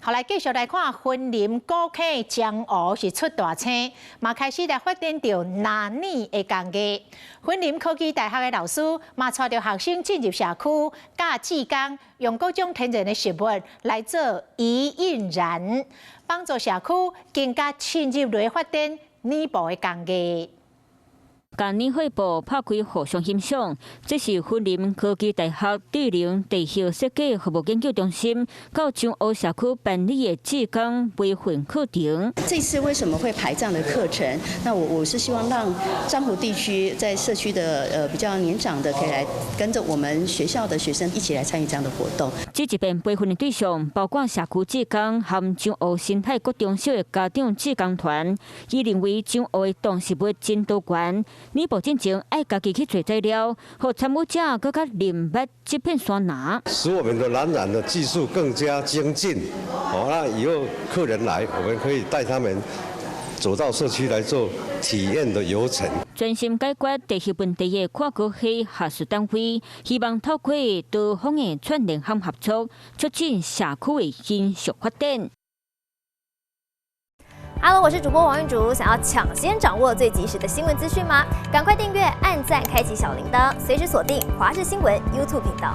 後來繼續來看，雲林古坑樟湖是出大星，嘛開始來發展著藍染的工藝。雲林科技大學的老師嘛帶著學生進入社區，教志工用各種天然的食物來做魚印染，幫助社區更加深入來發展染布的工藝。共染花布拍開互相欣賞，這是雲林科技大學智能地形設計服務研究中心到樟湖社區辦理的志工培訓課程。這次為什麼會排這樣的課程？那我是希望讓樟湖地區在社區的比較年長的，可以來跟着我們學校的學生一起來參與這樣的活動。這一遍培訓的對象包括社區志工和樟湖生態國中小的家長志工團。伊認為樟湖的動植物真多元。染布進前愛家己去揣材料，予參與者閣較認捌這片山林。使我們的藍染的技術更加精進。好，那以後客人來，我們可以帶他們走到社區來做體驗的遊程。專心解決地形問題的跨科系學術單位，希望透過多方的串聯和合作，促進社區的永續發展。 Hello，我是主播王玉竹。想要搶先掌握最及時的新聞資訊嗎？趕快訂閱、按讚、開啟小鈴鐺，隨時鎖定華視新聞 YouTube 頻道。